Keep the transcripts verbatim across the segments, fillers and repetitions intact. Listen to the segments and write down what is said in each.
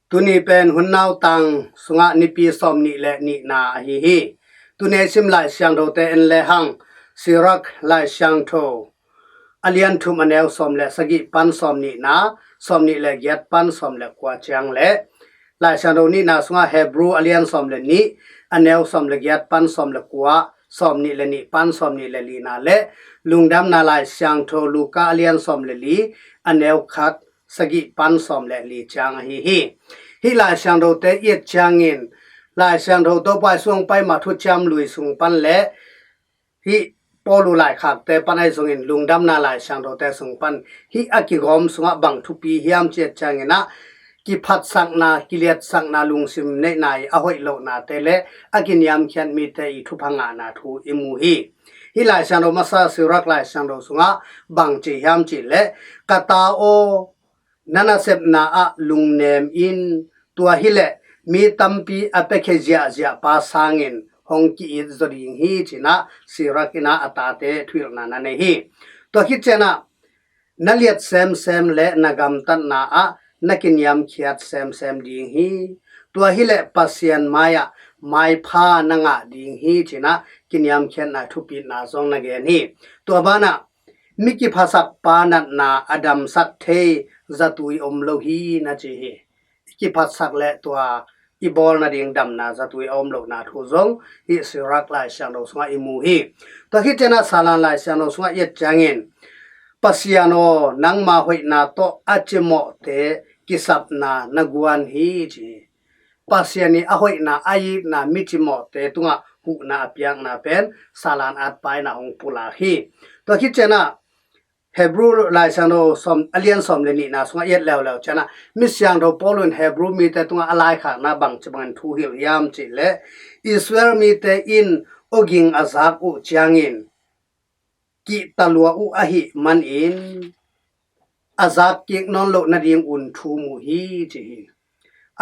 Tuni pen hun nautang sungah nipi sawm nih le nihna ahi hi. Tuni a sim Lai Siangthote en lehang, Sirak Lai Siangtho a lian thum a neu sawm le sagih pan sawm nihna, sawm nih le giat pan sawm le kua ciang le Lai Siangtho nihna sungah Hebrew a lian sawm le nih a neu sawm le giat pan sawm le kua, sawm nih le nih pan sawm nih le lina le Lungdamna Lai Siangtho Luka a lian sawm le li a neu khat sagih pan sawm le li ciang ahi hi. Hih Lai Siangthote i et ciangin Lai Siangtho Topa Jesu hong pai ma thuciam lui sung pan le hih Paulu laikhakte pan ahi zongin Lungdamna Lai Siangthote sung pan hih a kigawm sungah bang thupi hiam ci et ciangin ah kiphatsakna, kiliatsakna, lungsim neihna i a hoih lohnate le a kiniamkhiat mite i thupha ngahna thu i mu hi. Hih Lai Siangtho masa Sirak Lai Siangtho sungah bang ci hiam cih leh, ka ta aw, na nasepna ah lungnem in, tua hileh mi tampi a piakhia ziahziah pa sangin hong ki-it zaw ding hi, ci-in ah Sirak in ah a tate thuhilhna na nei hi. Tua khit ciangin ah na liat semsem le na gamtatna ah na kiniamkhiat semsem ding hi. Tua hileh Pasian mai-ah maipha na ngah ding hi, ci-in ah kiniamkhiatna thupitna zong na gen hi. Tua banah mi kiphasak pa natna a damsak thei zatui om lo hi, na ci hi. I kiphatsak le tua i bawl nading damna zatui a om lohna thu zong hih Sirak Lai Siangtho sungah i mu hi. Tua khit ciangin ah Salan Lai Siangtho sungah i et ciangin Pasian aw, nangma hoihna tawh a cimawhte kisapna na guan hi, ci hi. Pasian i a hoihna, a itna mi cimawhte tungah huhna a piakna pen Salan atpa in ah hong pulak hi. Tua khit ciangin ah Hebrew Lai Siangtho sawm, a lian sawm le nihna sungah i et leuleu ciangin ah mi siangtho Paulu in Hebrew mite tungah a laikhakna bangci bangin thu hilh hiam cih leh, Israel mite in awging a zak uh ciangin kihta lua uh ahih manin a zak kik nawn loh nadingun thum uh hi, ci hi.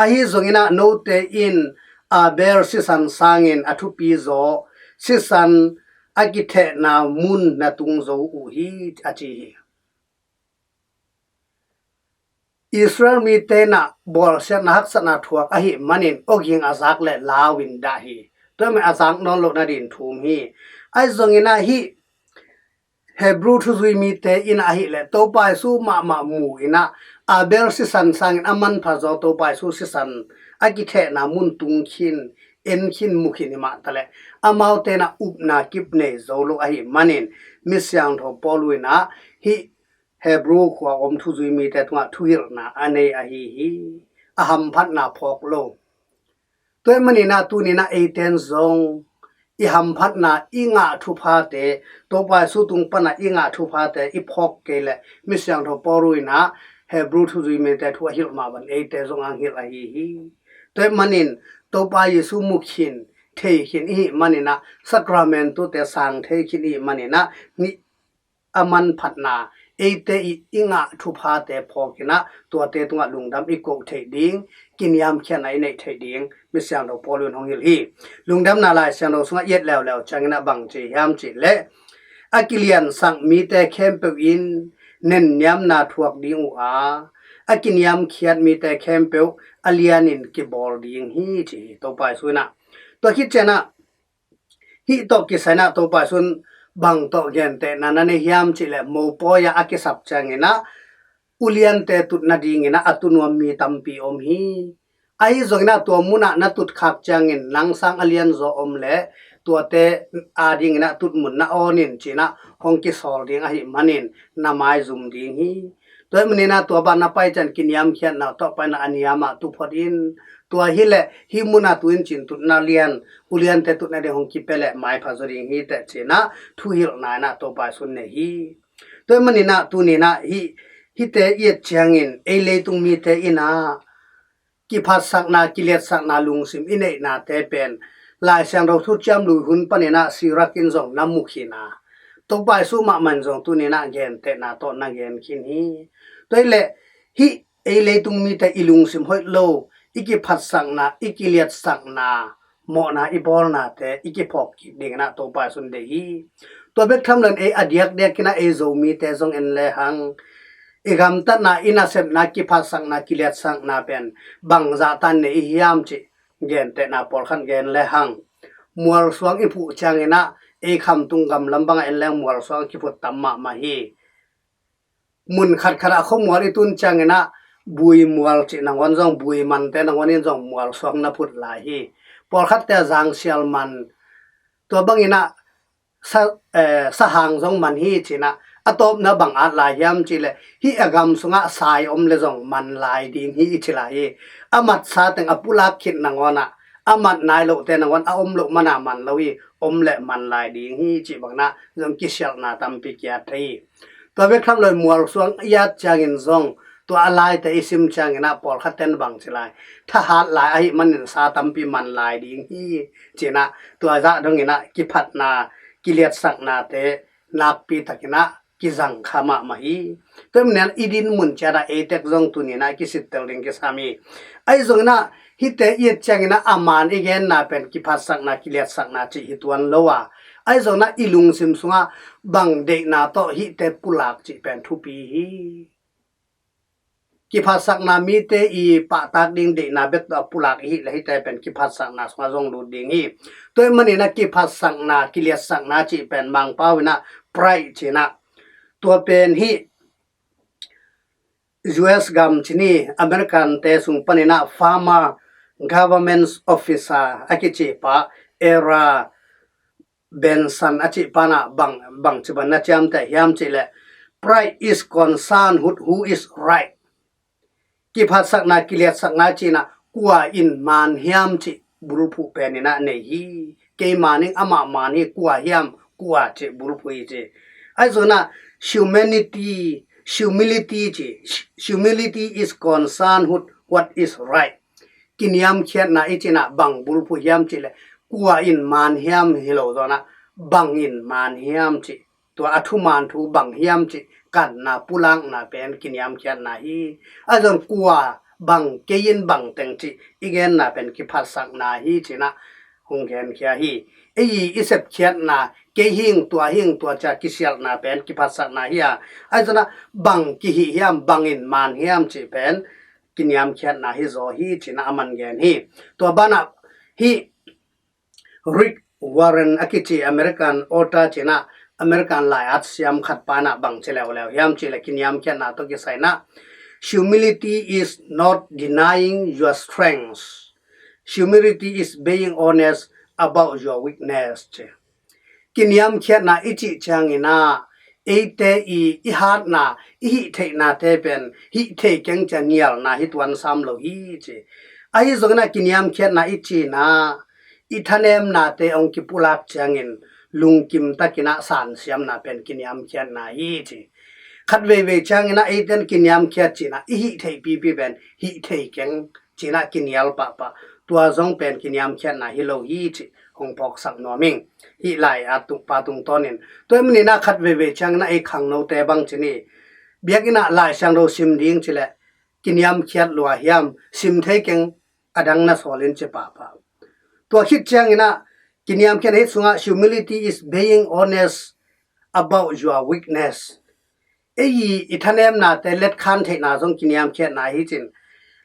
Ahi zongin ah note in Abel sisan sangin a thupi zaw sisan a kithehna mun na tung zo uh hi, a ci hi. Israel mite in ah bawlsiatna haksatna thuak ahih manin awging a zak le lau in dah hi. Tua ahih manin a zak nawn loh nadin thum hi. Ahi zongin ah hih Hebrew thuzui mite in ahih leh Topa Jesu mahmah mu in ah Abel sisan sangin a manpha zaw Topa Jesu sisan a kithehna mun tung khin, en khin, mu khin hi mah taleh amaute in ah upna kip nei zo lo ahih manin mi siangtho Paulu in ah hih Hebrew khua om thuzui mite tungah thuhilhna a nei ahi hi. A hamphatna phawk lo. Tua ahih manin ah tuni in ah eite in zong i hamphatna, i ngah thuphate, Topa Jesu tung pan ah i ngah thuphate i phawk kei leh mi siangtho Paulu in ah Hebrew thuzui mite thu a hilh mah bang eite zong hong hilh ahi hi. Tua ahih manin Topa Jesu mu khin, thei khin i hih manin ah, Sacramentu-te sang thei khin i hih manin ah, ni a manphatna, eite i, i ngah thuphate phawk in ah tuate tungah lungdam i koh theih ding, kiniamkhiatna i neih theih ding mi siangtho Paulu in hong hilh hi. Lungdamna Lai Siangtho sungah i et leuleu ciangin ah bang ci hiam cih leh, a kiliansak mite khempeuh in nenniamna thuak ding uh a, a kiniamkhiat mite khempeuh a lianin kibawl ding hi, ci hi Topa Jesu in ah. Tua khit ciangin ah hih tawh kisai in ah Topa Jesu in bang tawh gentehna na nei hiam cih leh, mopawi ah a kisap ciangin ah uliante tut nadingin ah a tu nuam mi tampi om hi. Ahi zongin ah tua mun ah na tut khak ciangin nang sang a lianzaw om leh tuate adingin ah tutmun na awn in, ci-in ah hong kisawl ding ahih manin na maizum ding hi. Tua ahih manin ah tua bang na pai ciang kiniamkhiatna tawh pai in ah a niam ah tu phot in. Tua hileh hih mun ah tu in, ci-in tutna lian, uliante tut nading hong kipia leh maipha zaw ding hi teh, ci-in ah thuhilhna in ah Topa Jesu in nei hi. Tua ahih manin ah tuni in ah hih, hihte i et ciangin ei leitung mite in ah kiphatsakna, kiliatsakna lungsim i neihnate pen Lai Siangtho thuciam lui hun panin ah Sirak in zong na mu khin a, Topa Jesu mahmah in zong tuni in ah gentehna tawh na gen khin hi. Tua hileh hih ei leitung mite i lungsim hoih lo, i kiphatsakna, i kiliatsakna, mawhna i bawlnate i kiphawk kik dingin ah Topa Jesu in deih hi. Tua bek tham loin ei a diakdiakin ah ei Zomite zong en lehang, i gamtatna, i nasepna, kiphatsakna, kiliatsakna pen bangzah tan nei i hiam cih gentehna pawlkhat gen le hang. Mualsuang i phuh ciangin ah ei khamtung gamlam bangah en leng mualsuang a kiphut tam mahmah hi. Mun khatkhat ah khuamual i tun ciangin ah buimual cih nangawn zong, buimante nangawn in zong mualsuang na phut lai hi. Pawlkhatte ah zangsial man, tua bangin ah sa, eh, sahang zong man hi cih nah, a tawpna bang at lai hiam cih leh hih a gam sungah sai om le zong man lai ding hi i ci lai hi. A matsa teng a pulak khit nangawn ah, a mat nai lohte nangawn a om loh mana man lo hi, om le man lai ding hi cih bang nah zong kisialhna tampi ki-at thei hi. Tua bek tham lo-in mualsuang i at ciangin zong, tua a laite i sim ciangin ah pawlkhat ten bang ci lai, thahat lai ahih manin sa tampi man lai ding hi cih nah, tua zah dongin ah kiphatna, kiliatsaknate nakpi takin ah kizang kha mahmah hi. Tua hi manin ah i din mun ciat ah ei tek zong tuni-in ah kisittel ding kisam hi. Ahi zongin ah hihte i et ciangin ah a man i genna pen kiphatsakna, kiliatsakna cih hi tuan lo a, ahi zongin ah i lungsim sungah bang deihna tawh hihte pulak cih pen thupi hi. Kiphatsakna, mite i pahtak ding deihna bek tawh a pulak i hih leh hihte pen kiphatsakna sungah zong lut ding hi. Tua hi manin ah kiphatsakna, kiliatsakna cih pen Mangpau in ah pride ci nah, tua pen hih U S gam ci ni, American-te sung panin ah former government officer a kici pa Ezra Benson a cih pa nah bang, bang ci bang na ciamteh hiam cih leh, "Pride is concerned with who is right." Kiphatsakna, kiliatsakna cih nah kua in man hiam cih bulphuh pen in ah nei hi. Kei man ing, amah man hi, kua hiam, kua cih bulphuh hi ci. Ahi zongin ah humanity, humility ci, humility is concerned with what is right. Kiniamkhiatna i cih nah bang bulphuh hiam cih leh, kua in man hiam hi lo zaw nah, bang in man hiam cih, tua a thuman thu bang hiam cih kanna, pulakna pen kiniamkhiatna hi. Ahi zongin kua, bang, kei in bang teng cih i genna pen kiphatsakna hi cih nah hong genkhia hi. Ei i sepkhiatna, kei hi ing, tua hi ing, tua ci-a kisialhna pen kiphatsakna hi a, ahi zongin ah bang kihih hiam, bang in man hiam cih pen kiniamkhiatna hi zaw hi cih nah a man gen hi. Tua banah hih Rick Warren a kici American author ci nah, American lai-at siam khat pa nah bang ci leuleu hiam cih leh, kiniamkhiatna tawh kisai nah, "Humility is not denying your strength. Humility is being honest about your weakness," ci. Kiniamkhiatna i cih ciangin ah eite i, i hatna, i hih theihnate pen hih thei keng ci-a nialna hi tuan sam lo hi ci. Ahi zongin ah kiniamkhiatna i cih nah i thanemnate hong kipulak ciangin lungkim takin ah sansiamna pen kiniamkhiatna hi ci. Khat veivei ciangin ah eite in kiniamkhiat cih nah i hih theih pipi pen hih thei keng cih nah kinial pahpah, tua zong pen kiniamkhiatna hi lo hi cih hong phawksak nuam ing, hih lai-at tung pa tungtawnin. Tua hi manin ah khat veivei ciangin ah ei khangnote bang ci ni, biakinn ah Lai Siangtho sim ding cih leh, kiniamkhiat lua hiam, sim thei keng, a dang na sawl in ci pahpah. Tua khit ciangin ah kiniamkhiat, hih sungah, "Humility is being honest about your weakness." Ei i, i thanemnate letkhan theihna zong kiniamkhiatna hi cin.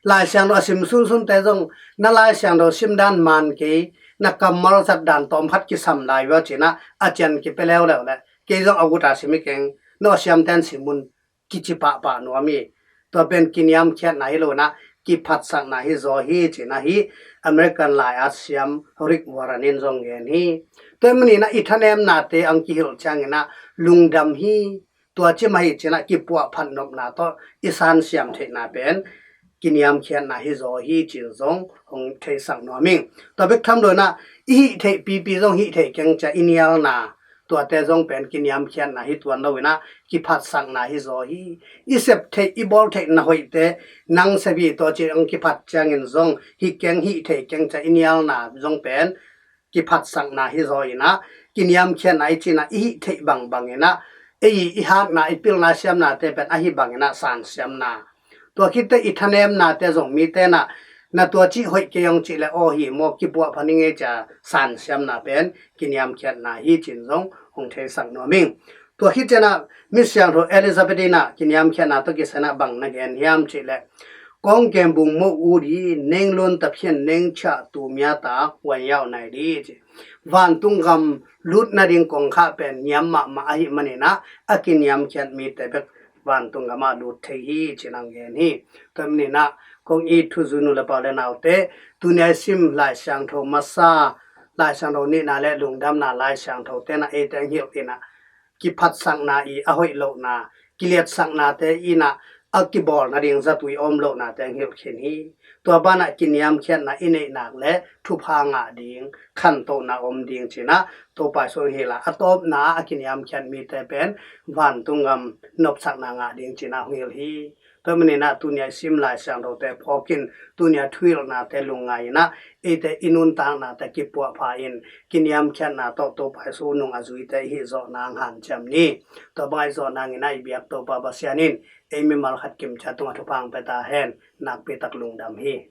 Lai Siangtho a sim sunsunte zong, "Na Lai Siangtho sim dan man kei, na kammal zat dan tawm khat kisam lai vua," ci nah a cian kipia leuleu leh, "Kei zong a guta sim hi keng, no siamten sim un," kici pahpah nuam hi. Tua pen kiniamkhiatna hi lo nah, kiphatsakna hi zaw hi ci nah hih American lai-at siam Rick Warren in zong gen hi. Tua hi manin ah i thanemnate hong kihilh ciangin ah lungdam hi. Tua ci mah hi ci nah kipuahphat nopna tawh i sansiam theihna pen kiniamkhiatna hi zaw hi cih zong hong theisak nuam ing. Tua bek tham lo-in ah i hih theih pipi zong hih thei keng ci-a i nialna, tuate zong pen kiniamkhiatna hi tuan lo-in ah kiphatsakna hi zaw hi. I sep theih, i bawl theih na hoihte nang sep hi, tua ci-in hong kiphat ciangin zong hih keng, hih thei keng ci-a i nialna zong pen kiphatsakna hi zaw in ah, kiniamkhiatna i cih nah i hih theih bangbang in ah, ei i hatna, i pilna siamnate pen ahi bangin ah sansiamna. Tua khit teh i thanemnate zong mite nah, "Na tua cih hoih kei," hong cih leh, "Aw hi maw, kipuahphat ning ei," ci-a sansiamna pen kiniamkhiatna hi cih zong hong theisak nuam ing. Tua khit ciangin ah mi siangtho Elizabeth in ah kiniamkhiatna tawh kisai in ah bang na gen hiam cih leh, kong kembung mo udi neng lon tapian neng cha tu mia ta wan yau nai di ci. Vantung gam lut nading kongkhak pen niam mahmah ahih manin ah a kiniamkhiat mite bek vantung gam ah lut thei hi ci-in ah gen hi. Tua manin ah kong it thuzui nu le pa le naute, tuni a i sim Lai Siangtho masa, Lai Siangtho nihna le lungdamna Lai Siangtho te in ah eite hong hilh in ah kiphatsakna i a hoih lohna, kiliatsaknate in ah a kibawl nading zatui a om lohnate hong hilh khin hi. Tua banah kiniamkhiatna i neih nak le thupha ngah ding khantohna om ding ci-in ah Topa Jesu hong hilh a, a tawpna a kiniamkhiat mite pen vantung gam nopsakna ngah ding ci-in ah hong hilh hi. Tua manin ah tuni a i sim Lai Siangthote phawk in, tuni a thuhilhnate lungngai in ah eite i nuntaknate kipuahpha in kiniamkhiatna tawh Topa Jesu nung a zuite i hih zawh nang hanciam ni. Tua bang a i zawh nangin ah i biak Topa Pasian in ei mimal khat kimciat tungah thupha hong pia ta hen. Nakpi tak lungdam hi.